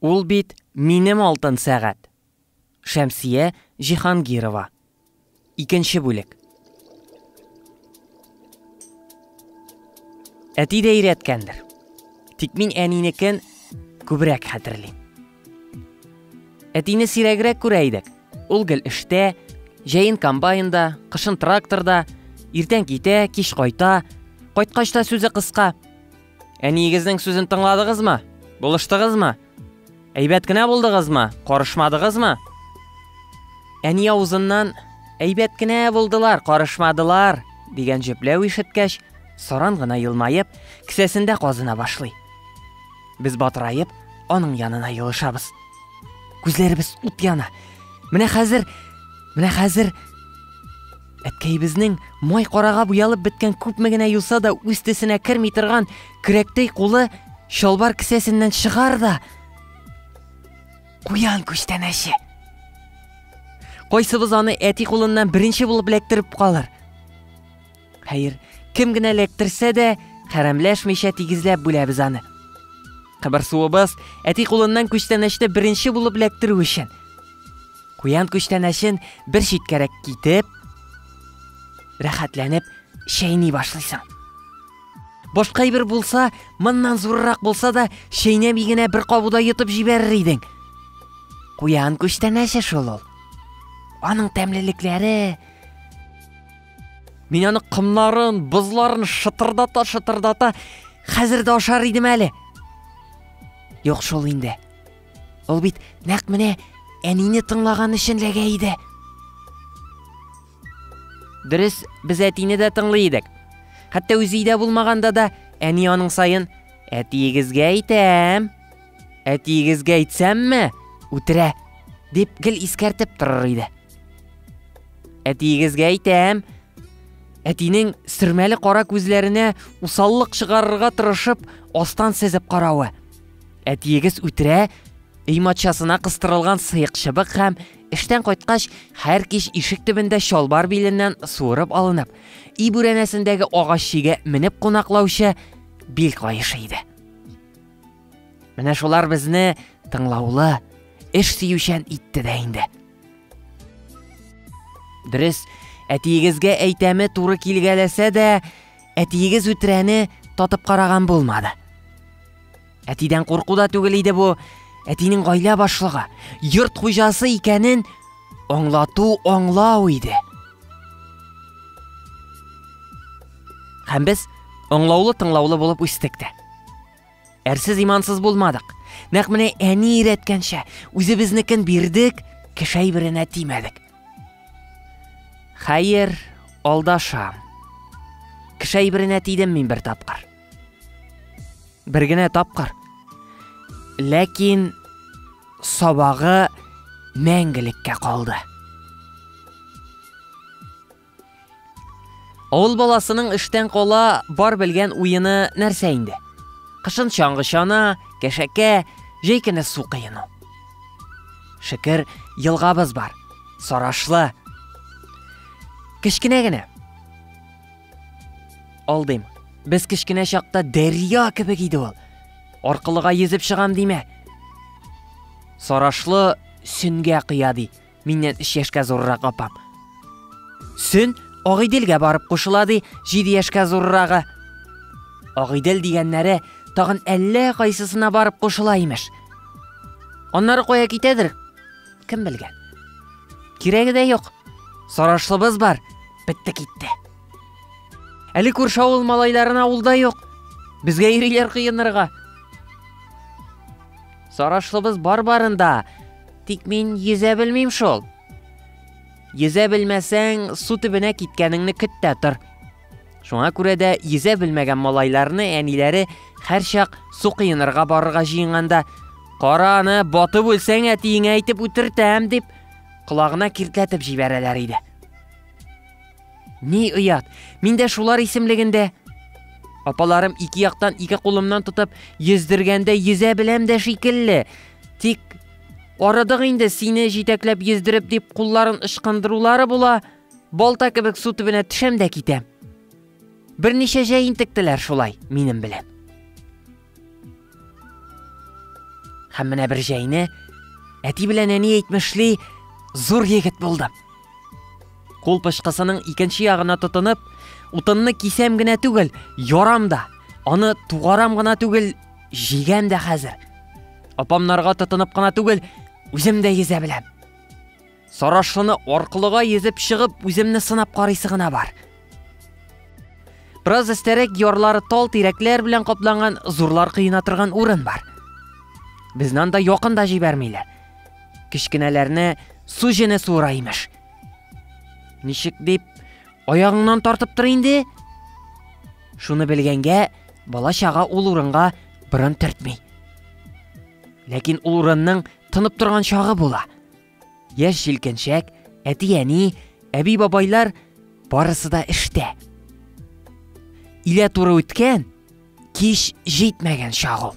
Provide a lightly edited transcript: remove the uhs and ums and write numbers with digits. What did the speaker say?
Ул бит минем алтын сәгать. Шәмсия Җиһангирова. Икенче бүлек. Әти дә өйрәткәндер. Тик мин әнинекен күбрәк хәтерлим. Әтине сирәгрәк күрә идек. Ул гел эштә, җәен комбайнда, кышын тракторда, иртән китә, кич кайта. Кайткач та сүзе кыска. Әниегезнең сүзен тыңладыгызмы? Булыштыгызмы? Әйбәт кенә булдыгызмы? Карышмадыгызмы? Әни авызыннан әйбәт кенә булдылар, карышмадылар дигән җөпләү ишеткәч, саран гына елмаеп, кесәсендә казына башлый. Без батыраеп, аның янына елышабыз. Күзләребез ут яна. Менә хәзер, менә хәзер Әткәебезнең май карага буялып беткән күпме генә юса да үз төсенә керми торган көрәктәй кулы чалбар кесәсеннән чыгар да куян күчтәнәче. Кайсыбыз аны әти кулыннан беренче булып эләктереп калыр? Хәер, кем генә эләктерсә дә, хәрәмләшмичә тигезләп бүләбез аны. Кыбырсуыбыз әти кулыннан күчтәнәчне беренче булып эләктерү өчен. Куян күчтәнәчен бер читкәрәк китеп, рәхәтләнеп чәйни башлыйсың. Башка әйбер булса, моннан зуррак булса да, чәйнәми генә бер кабуда йотып җибәрер идең. Куян күчтәнәче шул ул. Аның тәмлелекләре. Мин аны комнарын, бозларын шытырдата-шытырдата хәзер дә ашар идем әле. Юк шул инде. Ул бит нәкъ менә әнине тыңлаган өчен ләгә иде. Дөрес, без әтине дә тыңлый идек. Хәтта үзе өйдә булмаганда да әни аның саен «Әтиегезгә әйтәм, әтиегезгә әйтсәмме, үтерә» дип гел искәртеп торыр иде. Әтиегезгә әйтәм, әтинең сөрмәле кара күзләренә усаллык чыгарырга тырышып, астан сизеп каравы. Әтиегез үтерә, өй матчасына кыстырылган сыек чыбык һәм эштән кайткач, һәр кич ишек төбендә чалбар биленнән суырып алынып, өй бүрәнәсендәге агач чигә менеп кунаклаучы бил каешы иде. Менә шулар безне тыңлаулы, эш сөючән итте дә инде. Дөрес, әтиегезгә әйтәме туры килгәләсә дә, әтиегез үтерәне татып караган булмады. Әтидән курку да түгел иде бу. Әтинең гаилә башлыгы, йорт хуҗасы икәнен аңлату аңлау иде. Һәм без аңлаулы-тыңлаулы булып үстек тә. Әрсез имансыз булмадык. Нәкъ менә әни өйрәткәнчә, үзебезнекен бирдек, кеше әйберенә тимәдек. Хәер, алдашам. Кеше әйберенә тидем мин бер тапкыр. Бер генә тапкыр. Ләкин сабагы мәңгелеккә калды. Авыл баласының эштән кала бар белгән уены нәрсә инде? Кышын чаңгы чана, кәшәкә, җәй көне су коену. Шөкер, елгабыз бар. Сарашлы. Кечкенә генә. Алдыйм. Без кечкенә чакта дәрья кебек иде ул. Аркылыга йөзеп чыгам димә. Сарашлы Сөнгә коя ди. Миннән өч яшькә зуррак апам. Сөн Агыйделгә барып кушыла ди, җиде яшькә зуррагы. Агыйдел дигәннәре тагын әллә кайсысына барып кушыла имеш. Аннары кая китәдер? Кем белгән. Кирәге дә юк. Сарашлыбыз бар. Бетте китте. Әле күрше авыл малайларына ул да юк. Безгә йөриләр кыенырга. Сарашлыбыз бар барында. Тик мин йөзә белмим шул. Йөзә белмәсәң, су төбенә киткәнеңне көт тә тор. Шуңа күрә дә йөзә белмәгән малайларны әниләре һәрчак су коенырга барырга җыенганда, "Кара аны, батып үлсәң, әтиеңә әйтеп үтертәм" дип, колагына киртләтеп җибәрәләр иде. Ни оят, мин дә шулар исемлегендә. Апаларым ике яктан ике кулымнан тотып йөздергәндә йөзә беләм дә шикелле. Тик арыдык инде сине җитәкләп йөздереп дип кулларын ычкындырулары була, балта кебек су төбенә төшәм дә китәм. Берничә җәй интектеләр шулай минем белән. Һәм менә бер җәйне әти белән әни әйтмешли, зур егет булдым. Кул пычкысының икенче ягына тотынып, утынны кисәм генә түгел, ярам да, аны тугарам гына түгел, җигәм дә хәзер. Апамнарга тотынып кына түгел, үзем дә йөзә беләм. Сарашлыны аркылыга йөзеп чыгып, үземне сынап карыйсы гына бар. Бераз өстәрәк ярлары тал тирәкләр белән капланган зурлар коена торган урын бар. Безне анда якын да җибәрмиләр. Кечкенәләрне су җене суыра имеш. Ничек дип, аягыңнан тартып тор инде. Шуны белгәнгә, бала чага ул урынга борын төртми. Ләкин ул урынның тынып торган чагы була. Яшь җилкенчәк, әти-әни, әби-бабайлар барысы да эштә. Илә туры үткән, кич җитмәгән чак ул.